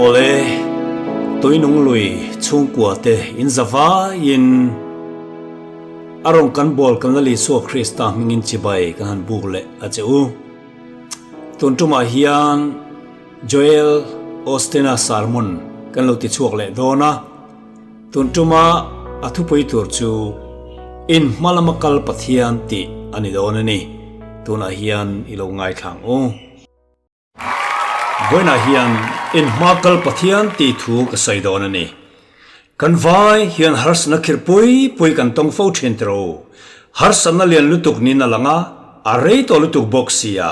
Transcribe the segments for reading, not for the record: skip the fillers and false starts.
Awle, Tuinung lui chhungkua te in za vaiin a rawn kan bawl kan Lal Isua Krista hmingin chibai kan han buk leh a che u. Tun tumah hian Joel Osteen-a sermon kan lo ti chhuak leh dawn a. Tun tuma a thupui tur chu In hma lama kal Pathian tih a ni dawn a ni. Tunah hian i lo ngaithlang u. Vawiinah hian In hma kal Pathian tih thu ka sawi dawn a ni. Kan vai hian harsatna khirh pui pui kan tawng fo thin tiro. Harsatna lian lutuk niin a lang a, a rei tawh lutuk bawk sia.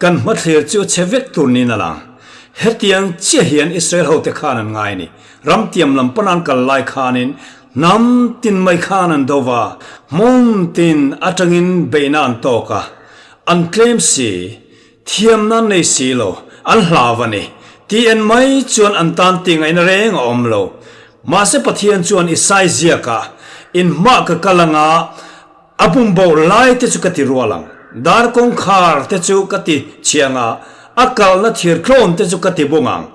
Kan hmathlir chu chhe vek tur niin a lang. Hetiang chiah hian Israel hote khan an ngai a ni. Ramtiam lam pawn an kal lai khanin hnam tin mai khan an do va, hmun tin atangin beihna an tawk a, an tlem si, thiamna an nei si lo, an hlau a ni. Tih en mai chuan an tan tih ngaihna reng a awm lo. Mahse Pathian chuan i sai ziakah, Inhmah ka kal anga, A bumbo lai te chu ka ti rual ang, dar kawngkhar te chu ka ti chhiang a, a kalna thir tlawn te chu ka ti bung ang.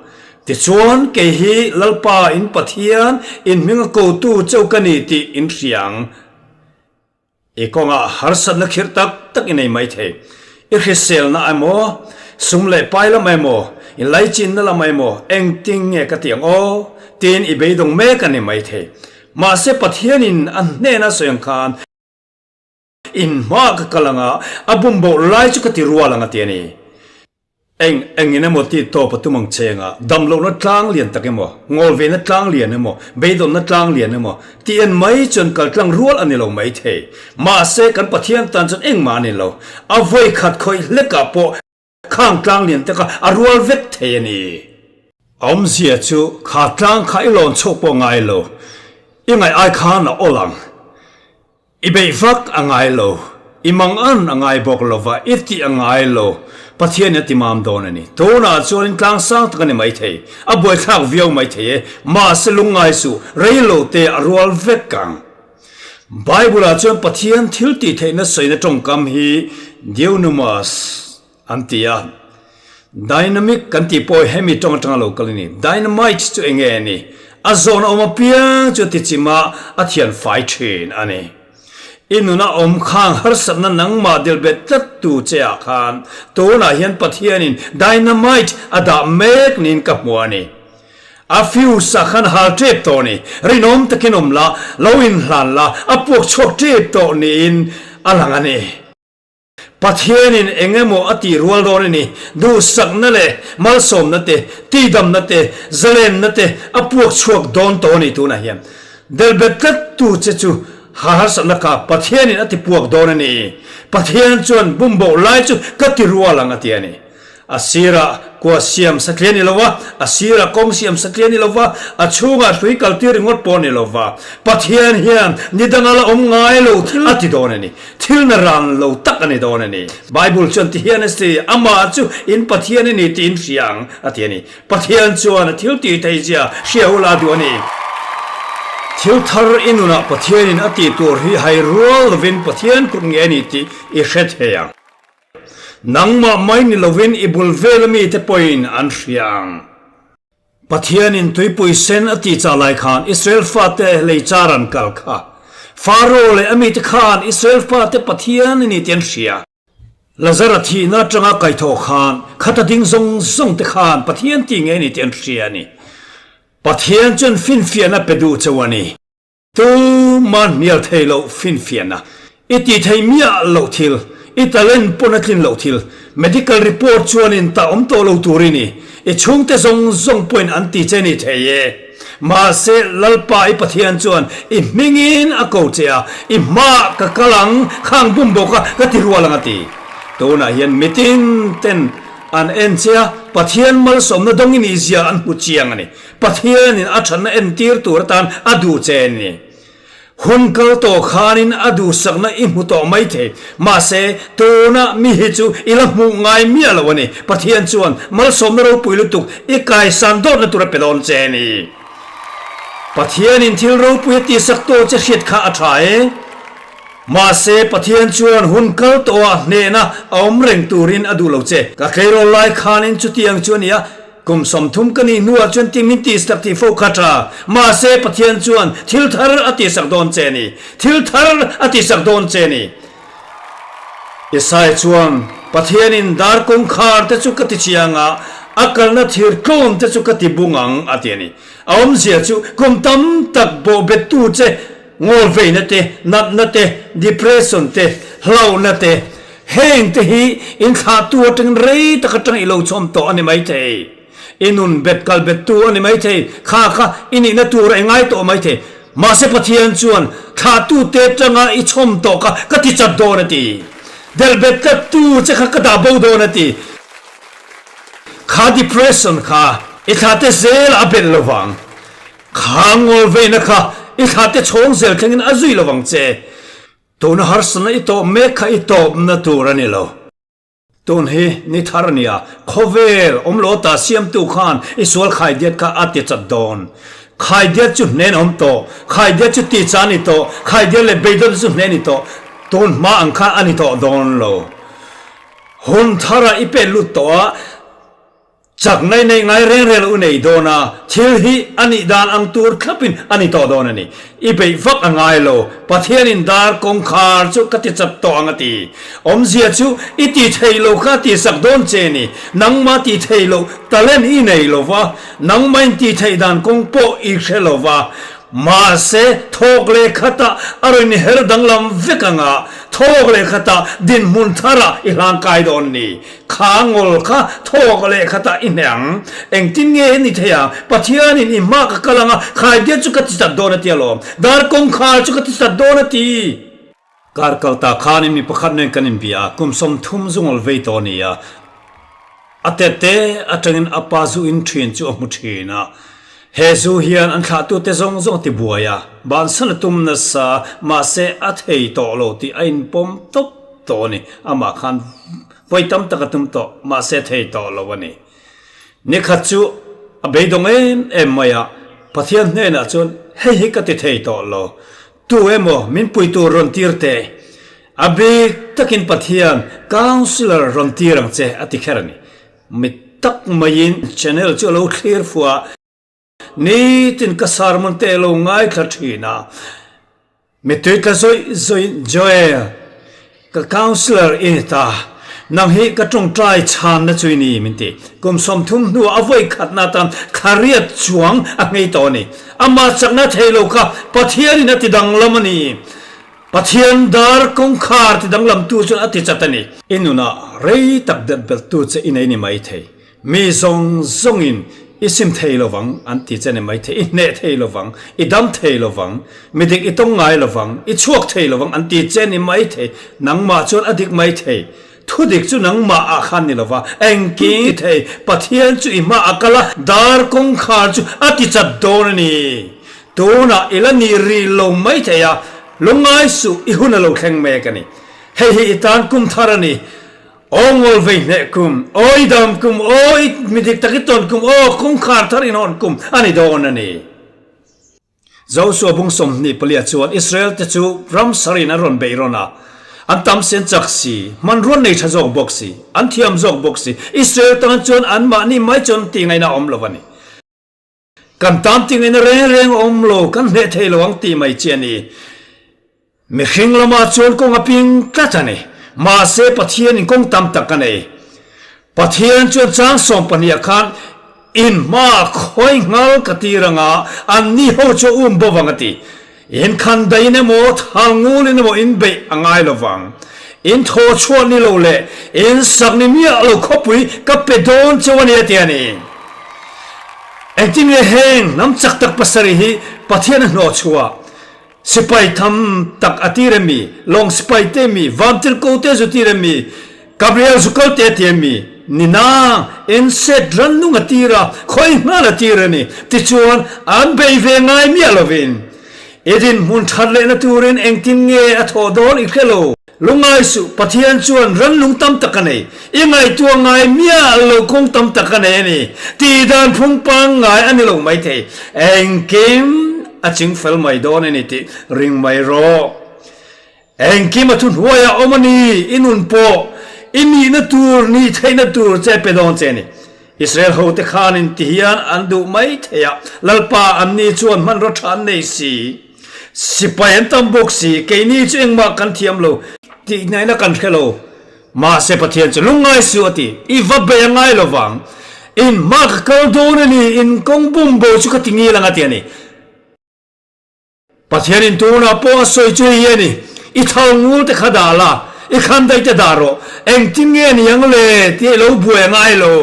Tichuan, kei hi Lalpa in Pathian, in hminga kotu cheu ka ni tih in hria ang. I kawngah harsatna khirh tak tak i nei maithei. I hriselna emaw, sum leh pai lam emaw, i laichinna lam emaw, engtin nge ka ti ang aw? tiin i beidawng mek a ni maithei. Mahse Pathianin a hnena sawi ang khan, In hma ka kal anga, a bumboh lai chu ka ti rual ang a ti a ni. Eng engin emaw ti tawp a tum ang chengah, damlohna tlang lian tak emaw, ngawlveina tlang lian emaw, beidawnna tlang lian emaw ti en mai chuan kal tlang rual a ni lo maithei. Mahse kan Pathian tan chuan engmah a ni lo. A vawi khat khawih hlekah pawh Khang tlang lian te kha a rual vek thei a ni. Awmzia chu kha tlang kha i lawn chhuak pawh ngai lo, i ngaih ai khan a awl ang. I beih vak a ngai lo, i mang an a ngai bawk lo va, i tih a ngai lo. Pathian in a ti mam dawn a ni. Tunah chuan in tlang sang tak a ni maithei, a buaithlak viau maithei e, mahse lungngai suh, rei lo te a rual vek ang. Bible-ah chuan Pathian thil tih theihna sawina tawngkam hi Dunamis an ti a. Dynamic kan tih pawh hi hemi tawng atanga lo kal a ni. Dynamite chu eng nge a ni? A zawn a awm apiang chu a tichim a, a thian fai thin a ni. I nuna awm khang harsatna nangmah delbet tlat tu che ah khan tunah hian Pathianin dynamite a dah mek niin ka hmu a ni. A fuse ah khan hal tep tawh ni, rinawm takin awm la, lo inhlan la, a puak chhuak tep tawh niin a lang a ni. Pathianin eng emaw a tih rual dawn a ni, duhsakna leh malsawmna te, tihdamna te, zalenna te a puak chhuak dawn tawh a ni tunah hian. Delbet tlat tu che chu harsatna kha Pathianin a ti puak dawn a ni. Pathian chuan bumboh lai chu ka ti rual ang a ti a ni. A sirah kua siam satliah ni lova, a sirah kawng siam satliah ni lova, a chhungah hrui kaltir ringawt pawh ni lova, Pathian hian ni danga la awm ngai lo a ti dawn a ni. Thil na ran lo tak a ni dawn a ni. Bible chuan ti hian a si, Amah chu in Pathian i ni tih in hria ang, a ti a ni. Pathian chuan a thil tih theih zia hria ula duh a ni. Thil thar i nunah Pathianin a tih tur hi hai rual lovin Pathian kut nge a ni tih i hre thei ang. Nangmah mai ni lovin i bul vel ami te pawhin an hria ang. Pathianin tuipui sen a tih chah lai khan Israel fate lei char an kal kha. Faro leh ami te khan Israel fate Pathian a ni tih an hria. Lazara thihna atanga kaihthawh khan khata ding zawng zawng te khan Pathian tih ngei a ni tih an hria a ni. Pathian chuan finfiahna pe duh cheu a ni. Tuma hnial thei loh finfiahna, i tih thei miah loh thil, i talent pawn a tlin loh thil, medical report chuanin tah awm tawh lo tur i ni, i chhungte zawng zawng pawhin an ti che ni thei e. Mahse, Lalpa i Pathian chuan i hmingin a ko che a, i hmaah ka kal ang, khang bum bawk a, ka ti rual ang a ti. Tunah hian mitin ten an en che a, Pathian malsawmna dawng i nih zia an hmu chiang a ni. Pathianin a thatna entir tur atan a duh che a ni. Hun kal tawh khanin a duhsakna i hmu tawh mai thei. Mahse, tuna mi hi chu i la hmuh ngai miah lo a ni. Pathian chuan malsawmna ropui lutuk i kaisan dawtna tur a pe dawn che a ni. Pathianin thil ropui a tihsak tawh che hriat kha a tha e. Mahse, Pathian chuan hun kal tawhah hnehna a awm reng turin a duh lo che. Ka tleirawl lai khanin chutiang chu a ni a. Kum 30 ka nih hnuah chuan ti min tihsak tih fo kha tha. Mahse Pathian chuan thil thar a tihsak dawn che a ni. Thil thar a tihsak dawn che a ni. Isaiah chuan, Pathianin dar kawngkhar te chu ka ti chiang a, a kalna thir tlawm te chu ka ti bung ang, a ti a ni. A awmzia chu kum tam tak bawhbettu che ngawl veina te, natna te, depression te, hlauhna te, heng te hi inthlahtu atangin rei tak atang i lo chhawm tawh a ni maithei. I nun bet kal bettu a ni maithei, kha kha i nihna tur a i ngai tawh maithei. Mahse Pathian chuan thlahtute atanga i chhawm tawh kha ka ti chat dawn a ti. Delh bet tlattu che kha ka dah bo dawn a ti. Kha depression kha i thlahte zel a belh lo vang. Kha ngawl veina kha i thlahte chhawng zel thlengin a zui lo vang che. Tuna harsatna i tawp mek kha i tawpna tur a ni lo. Tun hi ni thar a nia, khawvel awm lo ta siamtu khan i sual khaidiat kha a ti chat dawn. Khaidiat chu hnen awm tawh, khaidiat chu ti cha a ni tawh, khaidiat leh beidawn chu hnen a ni tawh. Tun hma ang kha a ni tawh dawn lo. Hun thara i pet lut tawh a, chakna i neih ngai reng reng lo i nei dawn a, thil hi a nih dan ang tur thlapin a ni tawh dawn a ni. I beih vak a ngai lo, Pathianin dar kawngkhar chu ka ti chat tawh ang a ti. Awmzia chu i ti thei lo kha a ti sak dawn che ni, nangmah ti thei loh talent i nei lo va, nangmah in ti theih dan kawng pawh i hre lo va, Mahse, thawk leh khatah a rawn inher danglam vek ang a, thawk leh khatah dinhmun tharah i hlangkai dawn ni. Kha ngawl kha thawk leh khatah i hneh ang. Engtin nge i ni thei ang? Pathianin i hma ka kal ang a, khaidiat chu ka ti chat dawn a ti alawm. Dar kawngkhar chu ka ti chat dawn a ti. Kar kal ta khanin mi pakhat nen kan inbia a, kum 30 zungawl vei tawh a ni a. A tette atangin a pa zu in thin chu a hmu thin a. He zu hian an thlahtute zawng zawng a ti buai a, bansan a tum nasa, mahse a thei tawh lo tih a inpawm tawp tawh a ni. Amah khan vawi tam tak a tum tawh, mahse a thei tawh lo a ni. Nikhat chu a beidawng em em mai a, Pathian hnenah chuan hei hi ka ti thei tawh lo, Tu emaw min pui tur rawn tir teh. A bik takin Pathian councillor rawn tir ang che a ti kher a ni. Mi tak maiin channel chu a lo thlir fuh a, nitin ka sermon te a lo ngaithla thin a. Mittui tla zawih zawih in Joel, Ka councillor i ni ta. Nang hi ka tawngtai chhanna chu i ni, min ti. Kum 30 hnuah a vawi khatna atan thlariat chuang a nghei tawh a ni. Amah chakna thei lo kha Pathianin a ti danglam a ni. Pathian dar kawngkhar ti danglamtu chuan a ti chat a ni. I nunah rei tak delh belhtu che i nei ni maithei. Mi zawng zawngin i sim thei lo vang an ti che ni maithei, i hneh thei lo vang, i dam thei lo vang, mi dik i tawng ngai lo vang, i chhuak thei lo vang an ti che ni maithei, nangmah chuan a dik maithei. Thu dik chu nangmah ah khan ni lo va, engkim ti thei, Pathian chu i hma a kal a, dar kawngkhar chu a ti chat dawn a ni. Tunah i la ni rih lo maithei a, lungngai suh i hun a lo thleng mek a ni. Hei hi i tan kum thar a ni. Aw ngawl vei hneh kum, aw i dam kum, aw i mi dik tak i tawn kum, aw kawngkhar thar in hawn kum a ni dawn a ni. Joshua bung 24 chuan Israel te chu ram sarin an rawn beih rawn a, an tam si an chak si, hmanruan nei tha zawk bawk si, an thiam zawk bawk si, Israel tan chuan anmahni mai chuan tih ngaihna a awm lo a ni. Kan tan tih ngaihna reng reng a awm lo, kan hneh thei lo ang tih mai chi a ni. Mihring lamah chuan kawng a ping tlat a ni. Mahse Pathianin kawng tam tak a nei. Pathian chuan chang 12 ah khan in hmaah khawi nghal ka tir anga anni ho chu a um bawk ang a ti. In khan dain emaw thal ngulin emaw in beih a ngai lo vang. In thaw chhuah ni lo leh in sak ni miah lo khawpui ka pe dawn cheu a ni a ti a ni. Engtin nge heng hnam chak tak pasarih hi Pathian a hnawh chhuah? Sipai tham tak a tir em mi? Lawng sipai te mi? Vantirhko te zu tir em mi? Gabriel zu kal te a ti em mi? Ni nang, inset rannung a tir a, khawi nghal a tir a ni. Tichuan, an bei ve ngai miah lovin, i dinhmun that lehna turin engtin nge a thawh dawn i hre lo. Lungngai suh, Pathian chuan rannung tam tak a nei. I ngaihtuah ngai miah lo kawng tam tak a nei a ni. Tih dan phung pangngai a ni lo maithei. Engkim a ching fel mai dawn a ni tih ring mai rawh. Engkim a thuhnuai a awm a ni, i nun pawh i nihna tur, nih theihna tur che pe dawn che a ni. Israel hote khanin ti hian an duh mai thei a, Lalpa anni chuan hmanraw tha an nei si, sipai an tam bawk si, keini chu engmah kan thiam lo tih hnaihna kan hre lo. Mahse Pathian chu lungngai suh a ti, I va bei a ngai lo vang, in hma ka kal dawn a ni, in kawng bum bo chu ka ti ngil ang a ti a ni. Pathianin tunah pawh a sawi chu hei hi a ni, I thal ngul te kha dah la, i khandaih te dah rawh, engtin nge ni ang le tih i lo buai a ngai lo.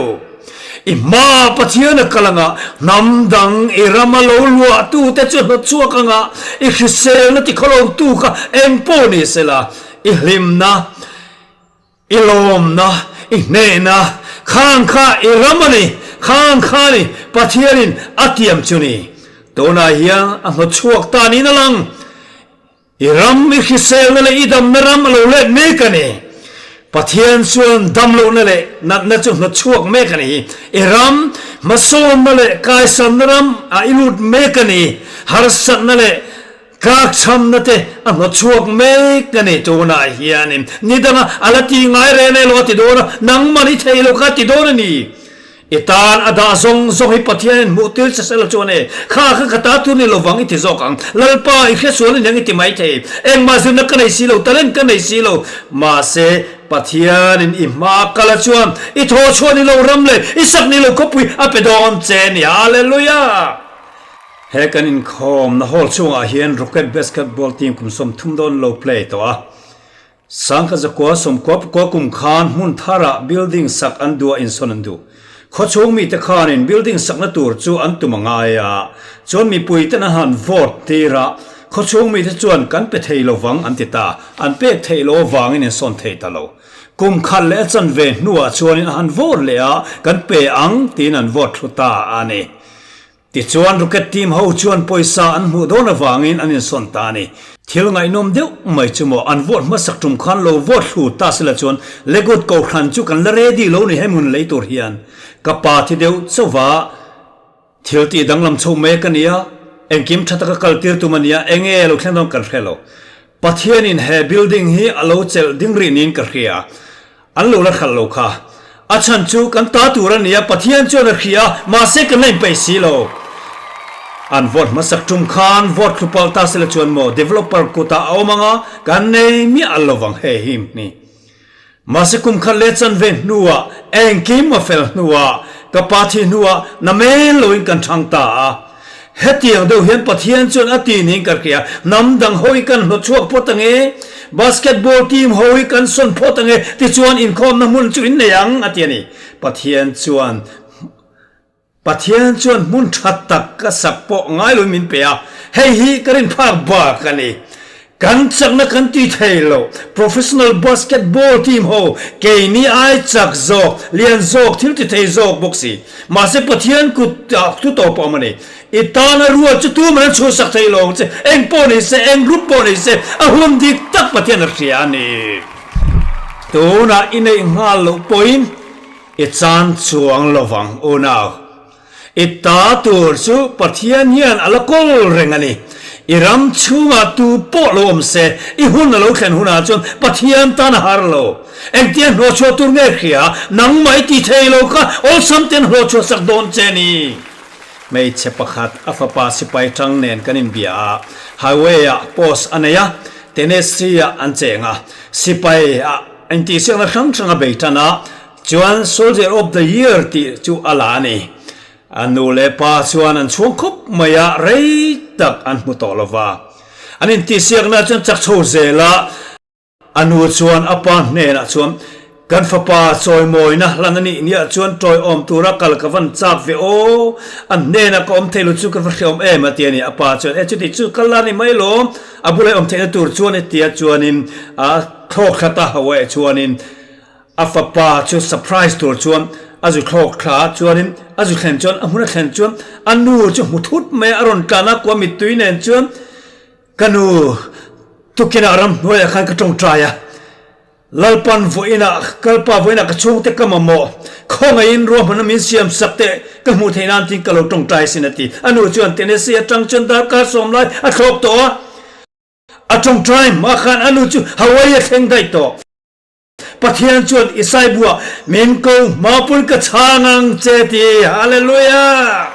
I hma Pathian a kal anga, hnam dang i rama lo luahtu te chu hnawt chhuak anga, i hriselna tikhawlawngtu kha eng pawh ni sela, i hlimna, I lawmna, i hnehna, khang kha i ram a ni, khang kha ni Pathianin a tiam chu ni. Tunah hian a hnawtchhuak ta niin a lang. I ram, i hriselna leh i damna ram a lo let mek a ni. Pathian chuan damlohna leh natna chu hnawtchhuak mek a ni hi. I ram, hmasawnna leh kaisanna ram ah i lut mek a ni. Harsatna leh Tlakchhamna te a hnawtchhuak mek a ni. Tunah hianin ni danga a la ti ngai reng reng lo a ti dawn a, nangman i thei lo kha a ti dawn a ni. I tan a dah zawng zawng hi Pathianin hmuh tir che sela chuan e, kha kha ka ta tur ni lovang i ti zawk ang. Lalpa, i hresual a niang i ti mai thei. Engmah zirna ka nei si lo, talent ka nei si lo. Mahse, Pathianin i hma kala chuan i thawhchhuah ni lo ram leh i sak ni lo khawpui a pe dawn che a ni. Hallelujah! He kan inkhawmna hall chungah hian Rocket Basketball team kum 30 dawn lo play tawh a. Sangkhat zakua sawmkua pakua kum khan hmun tharah building sak an duh a insawn an duh. Khawchhung mite khanin building sakna tur chu an tum a ngai a, chuan mipui ten an han vote tir a, khawchhung mite chuan kan pe thei lovang an ti ta, an pek theih loh avangin insawn thei ta lo. Kum khat leh a chanve hnuah chuanin a han vote leh a, kan pe ang tiin an vote thlu ta a ni. Tichuan Rocket team ho chuan pawisa an hmuh dawn avangin an insawn ta a ni. Thil ngaihnawm deuh mai chu maw, an vote hmasak tum khan lo vote hlu ta sela chuan Legut Kohhran chu kan la ready lo ni hemi hun lei tur hian. Ka pa thi deuh chauva thil tih danglam chho mek a nia, engkim tha taka kal tir tum a nia, enge lo thleng dawn kan hre lo. Pathianin he building hi a lo chelh ding rih niin ka hria. An lo la hralh lo kha. A chhan chu kan ta tur a nia, Pathian chuan a hria a, mahse kan la inpeih si lo. An vote hmasak tum khan vote thlu palh ta sela chuan maw developer kutah a awm anga kan nei miah lo vang he hi ni. Mahse kum khat leh chanve hnuah engkim a fel hnuah ka pa thi hnuah na men loin kan thang ta a. Hetiang deuh hian Pathian chuan a ti niin ka hria, hnam dang ho hi kan hlawchhuak phawt ang e, basketball team ho hi kan sawn phawt ang e, tichuan inkhawmna hmun chu in nei ang, a ti a ni. Pathian chuan Pathian chuan hmun tha tak ka sak pawh ngai loin min pe a, hei hi ka rinphak bak a ni. Kan chakna kan ti thei lo. Professional basketball team ho keini ai chak zawk, lian zawk, thil ti thei zawk bawk si. Mahse Pathian kut ah thu tawp a awm a ni. I tana ruat chu tuman an chhuhsak thei lo ang che. Eng pawh ni se, eng group pawh ni se, a hun dik tak Pathian a hria a ni. Tunah i neih nghal loh pawhin i chan chuang lovang unau. I ta tur chu Pathian hian a la kawl reng a ni. I ram chhungah tu pawh lo awm se, i hun a lo thlen hunah chuan Pathian tan a har lo. Engtia hlawhchhuah tur nge hria, nangmah i ti thei lo kha awlsam ten hlawhchhuah sak dawn che ni. Hmeichhe pakhat a fapa sipai tang nen kan inbia a, highway ah post a nei a, Tennessee ah an cheng a, sipai ah intihsiakna hrang hrang a bei tan a, Chuan Soldier of the Year tih chu a la a ni. A nu leh pa chuan an chhuang khawp mai a, rei tak an hmu tawh lo va. An intihsiakna chuan chak chho zel a, a nu chuan a pa hnenah chuan, Kan fapa chawimawina hlan a nih niah chuan tawiawm tura kal ka van chak ve aw, a hnenah ka awm thei lo chu ka va hreawm em a ti a ni. A pa chuan, E chuti chu kal la ni mai lawm, a bula i awm theihna tur chuan e tia chuanin a thlawk thla ta ho e chuanin, A fapa chu surprise tur chuan a zu thlawk thla a, chuanin a zu thlen chuan a hmun a thlen chuan a nu chu hmu thut mai a, a rawn tlan a, kua mittui nen chuan ka nu tukinah ramhnuaiah khan ka tawngtai a, Lalpan vawiinah kalpa vawiinah ka chhungte ka mamawh, khawngaihin ruahmanna min siam sak teh ka hmuh theih nan tiin ka lo tawngtai asin a ti. A nu chuan Tennessee atang chuan darkar sawm lai a thlawk tawh a, a tawngtai hma khan a nu chu Hawaii a thleng daih tawh. Pathian chuan Isai buah min ko hma pawn ka chhang ang che ti. Hallelujah!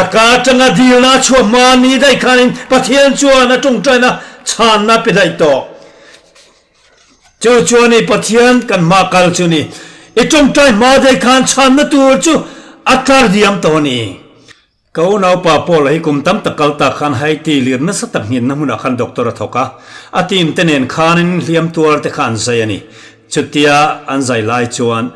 A ka atanga dilna a chhuah hma ni daih khanin Pathian chuan a tawngtaina chhanna pe daih tawh. Chu chuan i Pathian kan hma kal chu ni. I tawngtai hma daih khan chhanna tur chu a tlar diam tawh a ni. Ka unaupa Paul-a hi kum tam tak kal tak khan Haiti lir nasa tak nghinna hmunah khan doctor a thawk a, a team te nen khanin hliam tuar te kha an zai a ni. Chutia an zai lai chuan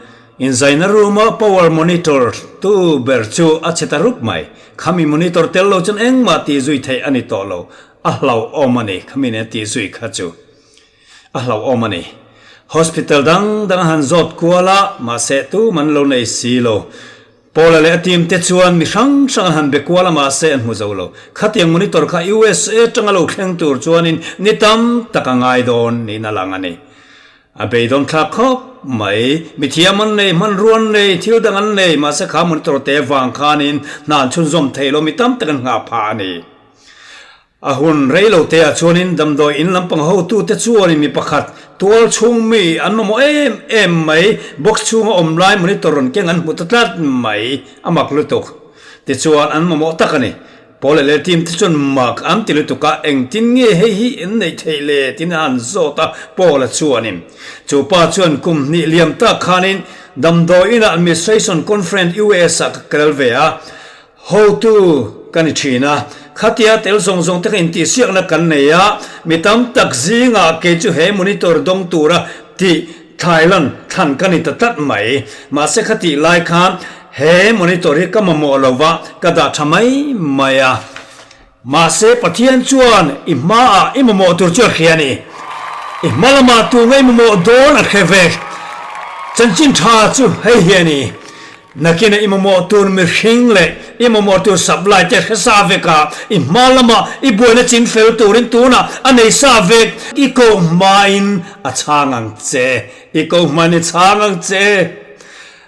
inzaina room-a power monitor tu ber chu a chhe ta rup mai. Khami monitor tel lo chuan engmah tih zui theih a ni tawh lo. A hlauhawm a ni, khami nen tih zui kha chu a hlauhawm a ni. Hospital dang dang a han zawt kual a, mahse tum an lo nei si lo. Paula leh a team te chuan mi hrang hrang an han be kual a mahse an hmu zo lo. Khatiang monitor kha USA atanga lo thleng tur chuanin ni tam tak a ngai dawn niin a lang a ni. A beidawn thlak khawp mai. Mi thiam an nei, hmanrua an nei, thil dang an nei mahse kha monitor te vang khanin hna an chhunzawm thei lo mi tam tak an nghah phah a ni. A hun rei lo te ah chuanin damdawi in lampang hotute chuanin mi pakhat tual chhung mi an mamawh em em mai, box chhunga awm lai monitor rawn keng an hmu ta tlat mai, a mak lutuk. Tichuan an mamawh tak a ni. Paul leh team te chuan mak an ti lutuk a, engtin nge hei hi in neih theih le tiin a han zawt a, Paul-a chuanin chu pa chuan kum hnih liam tak khanin damdawi inah administration conference US ah ka kal ve a, Hotu ka ni thin a, khatia tel zawng zawng te kha intihsiakna kan nei a, mi tam tak zingah kei chu he monitor dawng tura tih thlailan thlan ka ni ta tlat mai. Mahse khatih lai khan he monitor hi ka mamawh lo va, ka dah tha mai mai a. Mahse Pathian chuan i hmaah i mamawh tur chu a hria a ni. I hma lamah tu ngei mamawh dawn a hre vek. Chanchin tha chu hei hi a ni. Nakina i mamawh tur mihring leh i mamawh tur supply te hre sa vek a, i hma lamah i buaina chin fel turin tunah a nei sa vek. I koh hmain a chhang ang che. I koh hmain i chhang ang che.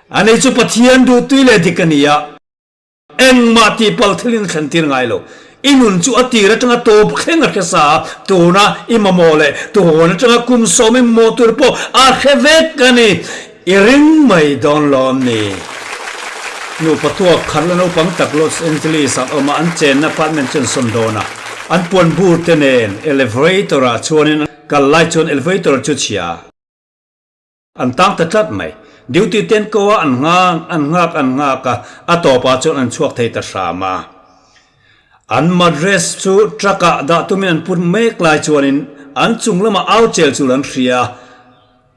A nei chu Pathian duhtui leh dik a ni a. Engmah tihpalh thilin a thlen tir ngai lo. I nun chu a tir atanga tawp thleng a hre sa a, tuna i mamawh leh tuhawn atanga kum sawm i mamawh tur pawh a hre vek a ni. I ring mai dawn lo am ni? Nupa tuak khat la naupang tak Los Angeles ah awm a, an chenna apartment chu an sawn dawn a. An puan bur te nen elevator ah chuanin kal lai chuan elevator chu chhia. An tang ta tlat mai. Duty ten ko a an nghak, an nghak, an nghak a, a tawpah chuan an chhuak thei ta hram a. An mattress chu truck ah dah tumin an put mek lai chuanin an chung lamah au chel chul an hria a.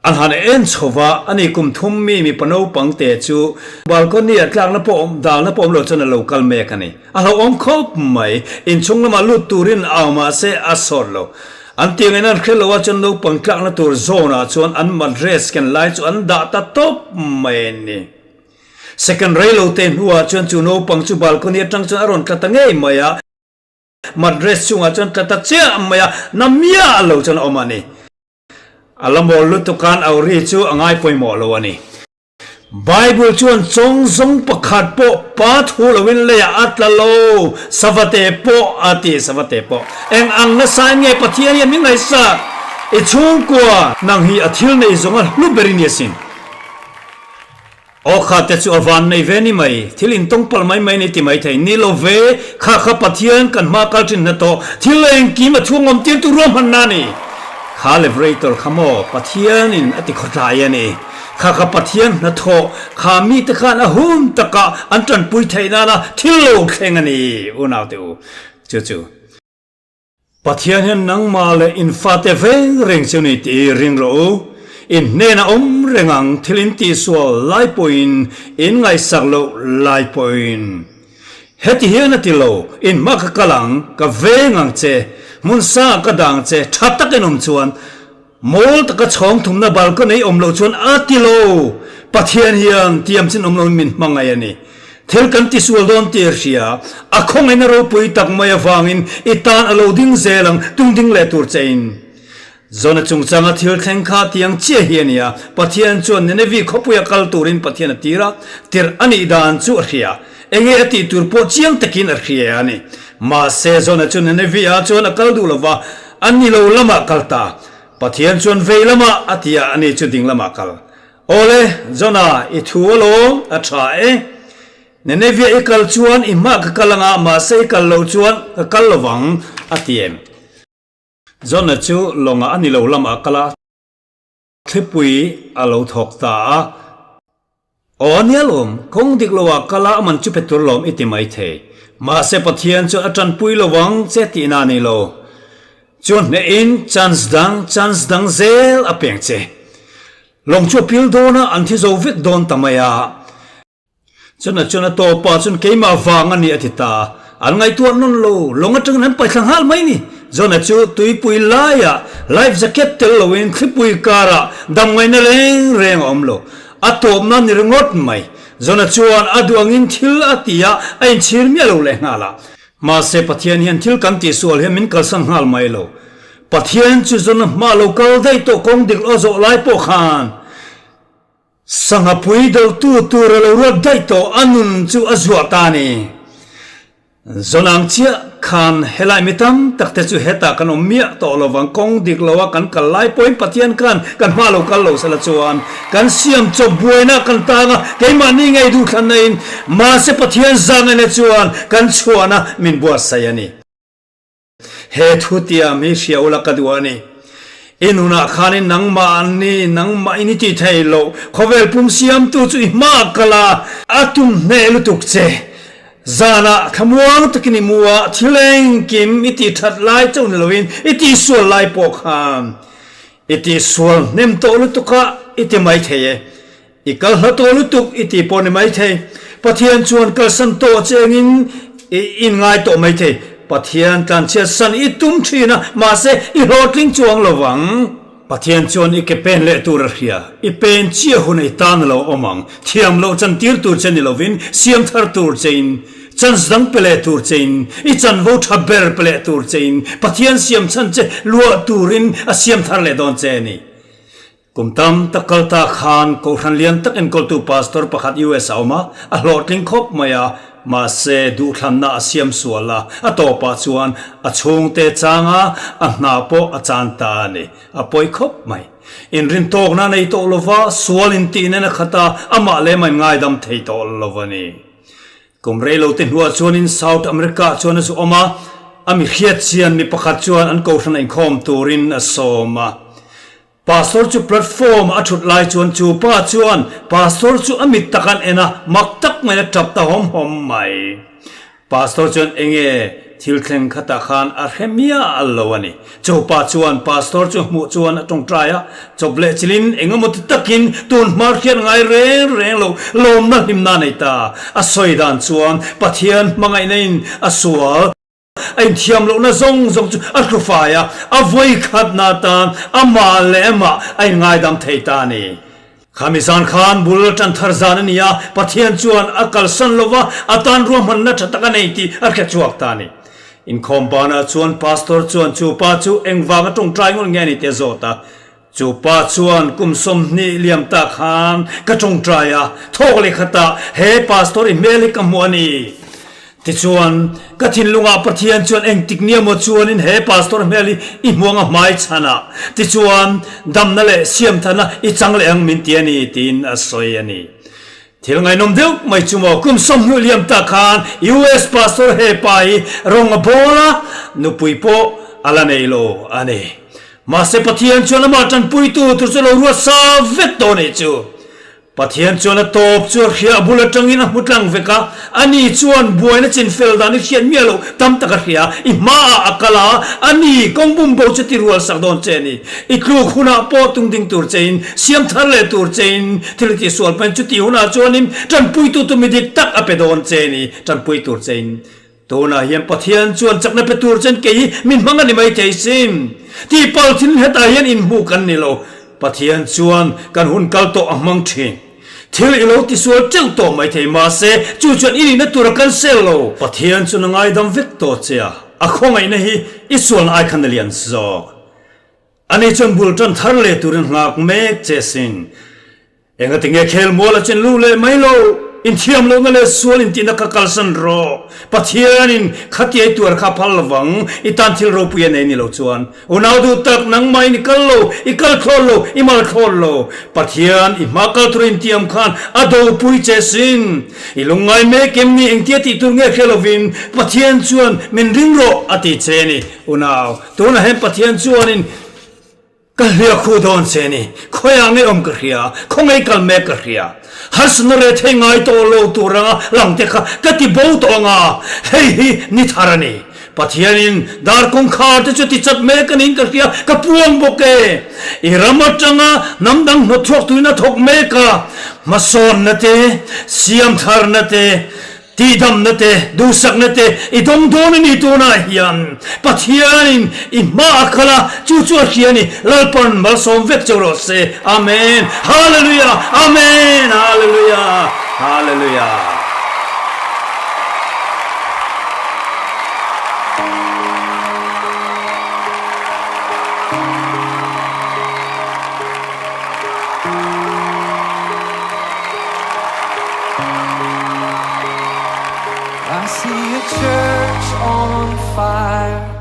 An han en chho va, ani kum thum mi mipa naupang te chu balcony ah tlakna pawh awm, dalna pawh awm lo chuan a lo kal mek a ni. A hlauhawm khawp mai. Inchhung lamah lut turin au mahse a sawt lo. An tiang in an hre lo a chuan naupang tlakna tur zone ah chuan an mattress ken lai chu an dah ta tawp mai a ni. Second rei lo te hnuah chuan chu naupang chu balcony atang chuan a rawn tla ta ngei mai a, mattress chungah chuan tla ta chiah mai a, na miah lo chuan a awm a ni. A la mawl lutuk khan Auri chu a ngai pawimawh lo a ni. Bible chuan chawng zawng pakhat pawh pa thu loin leiah a tla lo, Savate pawh a ti, Savate pawh. Eng ang nasain nge Pathian hian min ngaihsak? I chhungkua nang hi a thil nei zawnga hlu ber i ni asin. Aw kha te chu a van nei ve ni mai, thil intawng palh mai mai ni ti mai thei. Ni lo ve, kha kha Pathian kan hma kal thin hna tawh, thil engkim a chhungawm tirtu ruahmanna a ni. Kha lebrator kha maw Pathianin a ti khawtlai a ni. Kha kha Pathian hnathawh kha mite khan a hun takah an tanpui theih nana thil lo thleng a ni, unaute u. Chu chu. Pathian hian nangmah leh in fate veng reng chu ni tih ring rawh u. In hnenah awm reng ang thil in tihsual lai pawhin in ngaihsak loh lai pawhin. Heti hian a ti lo, in hma ka kal ang, ka veng ang che, hmun sangah ka dah ang che, tha takin awm chuan Mawl taka chhawng thumna balcony awm loh chuan a ti lo. Pathian hian tiam chin awm loin min hmangaih a ni. Thil kan tisual dawn tih a hria. A khawngaihna ropui tak mai avangin i tan a lo ding zel ang, tung ding leh tur che in. Jona chungchanga thil thleng kha tiang chiah hi a ni a. Pathian chuan Nineveh khawpuia kal turin Pathian a tir a, tirh a nih dan chu a hria. Enge a tih tur pawh chiang takin a hria a ni. Mahse Jona chu Nineveh ah chuan a kal duh lo va, A ni lo lamah kal ta. Pathian chuan vei lamah a ti a, ani chu ding lamah a kal. Awle, Jona, i thu alawm, a tha e. Nineveh i kal chuan i hmah ka kal anga, mahse i kal loh chuan ka kal lovang, a ti em? Jona chu lawngah a ni lo lamah a kal a. Thlipui a lo thawk ta a. Aw a nia lawm, kawng dik lo ah kal a aman chu pe tur lawm i ti mai thei. Mahse Pathian chuan a tanpui lo ang che tihna a ni lo. Chuan hnehin chance dang, chance dang zel a peng che. Lawng chu a pil dawn a, an thi zo vek dawn ta mai a. Chuna chuan a tawp ah chuan keimah vang a ni a ti ta. An ngaihtuah nawn lo, lawng atangin an paithla nghal mai ni. Jona chu tuipui laiah life jacket tel loin thlipui karah dam ngaihna reng reng a awm lo. A tawpna ni ringawt mai. Jona chuan a duh angin thil a ti a, a inchhir miah lo leh nghal a. Mahse Pathian hian thil kan tihsual hian min kalsan nghal mai lo. Pathian chu Jona hma lo kal daih tawh kawng dik lo a zawh lai pawh khan Sangha pui dotu tur a lo ruat daih tawh a nun chu a zuah ta a ni. Zawnang chiah khan helai mi tam tak te chu hetah kan awm miah tawh lo vang, kawng dik lo a kan kal lai pawhin Pathian khan kan hma lo kal lo sela chuan kan siam chawp buaina kan tang a, keimahni ngei duhthlanna in mahse Pathian zangaina chuan kan chhuahna min buatsaih a ni. He thu tiam hi hria ula ka duh a ni. I nunah khanin nangmah an ni, nangmah in i ti thei lo. Khawvel pum siamtu chu i hmaah kal a, a tum hneh lutuk che. Zanah thlamuang takin i mu a, thil engkim i tih that lai chauh ni loin i tihsual lai pawh khan i tihsual hnem tawh lutuk a, i ti mai thei e. I kal hla tawh lutuk i ti pawh ni maithei. Pathian chuan kalsan tawh che engin i inngai tawh maithei. Pathian tlanchhiat san i tum thin a, mahse i hlawhtling chuang lo vang. Pathian chuan i ke pen leh tur a hria. I pen chiah hun i tan a lo awm ang. Thiam loh chantir tur che ni lovin, siam thar tur chein, chance dang pe leh tur chein, i chanvo tha ber pe leh tur chein, Pathian siam chhan che luah turin a siam thar leh dawn che a ni. Kum tam tak kal ta khan Kohhran lian tak enkawltu pastor pakhat US a awm a, a hlawhtling khawp mai a, mahse duhthlanna a siam sual a, a tawpah chuan a chhungte chang a, a hna pawh a chan ta a ni. A pawi khawp mai. Inrintawkna a nei tawh lo va, sual intihnen a khat a, amah leh amah in ngaidam thei tawh lo a ni. Kum rei lo te hnuah chuanin South America chuan a zu awm a, a mi hriatchian mi pakhat chuan an kohhran a inkhawm turin a sawm a. Pastor chu platform a thut lai chuan chu pa chuan pastor chu a mit tak an en a, mak tak maiin a tap ta hawm hawm mai. Pastor chuan enge thil thleng khatah khan a hre miah lo a ni. Chu pa chuan pastor chu hmuh chuan a tawngtai a, chawp leh chilin engemaw ti takin tun hmar hriat ngai reng reng lo lawmna hlimna a nei ta. A sawi dan chuan Pathian hmangaihna in a sual. A inthiam lohna zawng zawng chu a hlu fai a, a vawi khatna atan amah leh amah a inngaidam thei ta a ni. Khami zan khan bul a tan thar zan a ni a, Pathian chuan a kalsan lo va, a tan ruahmanna tha tak a nei tih a hre chhuak ta a ni. Inkhawm banah chuan Pastor chuan chu pa chu engvanga tawngtai ngawt nge a ni tih a zawt a. Chu pa chuan kum 20 liam ta khan ka tawngtai a, thawk leh khatah he pastor i hmel hi ka hmu a ni. Tichuan, ka thinlungah Pathian chuan engtik nia maw chuanin he pastor hmel hi i hmuang a hmai chhan a, tichuan damna leh siamthana i chang leh ang min ti a ni tiin a sawi a ni. Thil ngaihnawm deuh mai chu maw kum 20 liam ta khan US pastor he pa hi rawng a bawl a, nupui pawh a la nei lo a ni. Mahse Pathian chuan amah tanpuitu tur chu lo ruat sa vek tawh anih chu. Pathian chuan a tawp chu a hria a bul atangin a hmu tlang vek a, ani chuan buaina chin fel dan i hriat miah loh tam tak a hria, i hmaah a kal a, ani kawng bum bo chu ti rual sak dawn che a ni. I tluk hunah pawh tung ding tur chein, siam thar leh tur chein thil i tihsual pahin chuti hunah chuanin tanpuitu tu mi dik tak a pe dawn che a ni, tanpui tur chein. Tunah hian Pathian chuan chakna pe tur chuan kei hi min hmang a ni mai thei sin. Tihpalh thil hetah hian inhmuh kan ni lo. Pathian chuan kan hun kal tawh a hmang thin. Thil i lo tisual teuh tawh mai thei mahse chu chuan i nihna tura kan sel lo. Pathian chuan a ngaidam vek tawh che a, a khawngaihna hi i sualna ai khan a lian zawk. Ani chuan bul tan thar leh turin nghak mek che sin. Engatinge khel mual a chen luh leh mai lo? Inthiam lohna leh sual intihna kha kalsan rawh. Pathianin khatia i tuar kha a phal lovang, i tan thil ropui a nei ni lo chuan. Unau duh tak, nangmahin i kal lo, i kal thlawn lo, i mal thlawn lo. Pathian, i hma kal tur intiam khan a dopui che sin. I lungngai mek em ni engtia tih tur nge hre lovin Pathian chuan min ring rawh a ti che ni. Unau, tunah hian Pathian chuanin Ka hliah khuh dawn che ni, khawiah ngei awm ka hria, khaw ngei kal mek ka hria. Harsatna reh thei ngai tawh lo tur anga lang te kha ka ti bo tawh anga, hei hi ni thar a ni. Pathianin dar kawngkhar te chu ti chat mek a niin ka hria, ka puang bawk e. I ram atanga hnam dang hnawtchhuak tuin a thawk mek a, hmasawnna te, siamtharna te, Tihdamna te, duhsakna te i dawng dawn a ni tunah hian Pathianin i hma a kal a, chu chu a hria a ni. Lalpan malsawm vek cheu rawh se. Amen. Hallelujah. Amen. Hallelujah. Hallelujah. I see a church on fire.